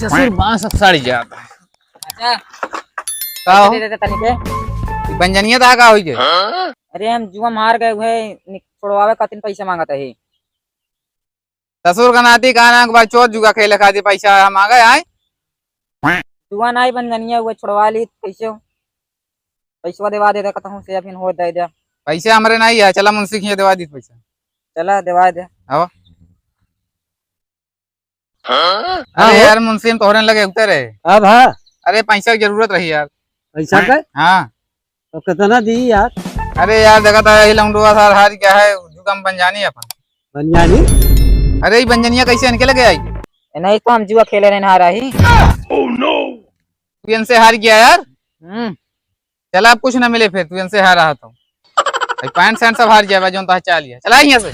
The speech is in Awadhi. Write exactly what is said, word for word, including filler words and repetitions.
ससुर बांस अब सड़ जाता। अच्छा। का हो? दे देते तनी के। ई बंजनिया ता का होई के? अरे हम जुआ में हार गए, उहे नि-, छुड़वावे खातिर पैसा मांगत है। ससुर का नाती का नाम के बाद चोर जुआ खेले खातिर पैसा हम आ गए आए। जुआ नाई बंजनिया, उहे छुड़वा ली, कैसे हो? पैसवा देवा दे, कहता हूँ से अभी हो दे दे। पैसे हमरे नहीं है, चला मुंशी के यहाँ देवा दी पैसा। चला देवा दे। आओ। हाँ? अरे हाँ हो। यार मुंशी, हम तोहरे लगे उतर रहे। अब हाँ। अरे पैसा की जरूरत रही यार। पैसा का? हाँ। तो कितना दी यार? अरे यार, देखा था यही लौंडुआ सार हार गया है, जुगम बन जानी अपन। बन जानी? अरे ये बंजनिया कैसे इनके लगे आई? ए, नहीं तो हम जुआ खेले रहे हारा ही। तू इनसे हार गया यार। हम्म। चला अब कुछ ना मिले फिर, तू इनसे हारा तो। भाई पैंट शर्ट सब हार जाए, जो तो चाह लिया। चला यहाँ से।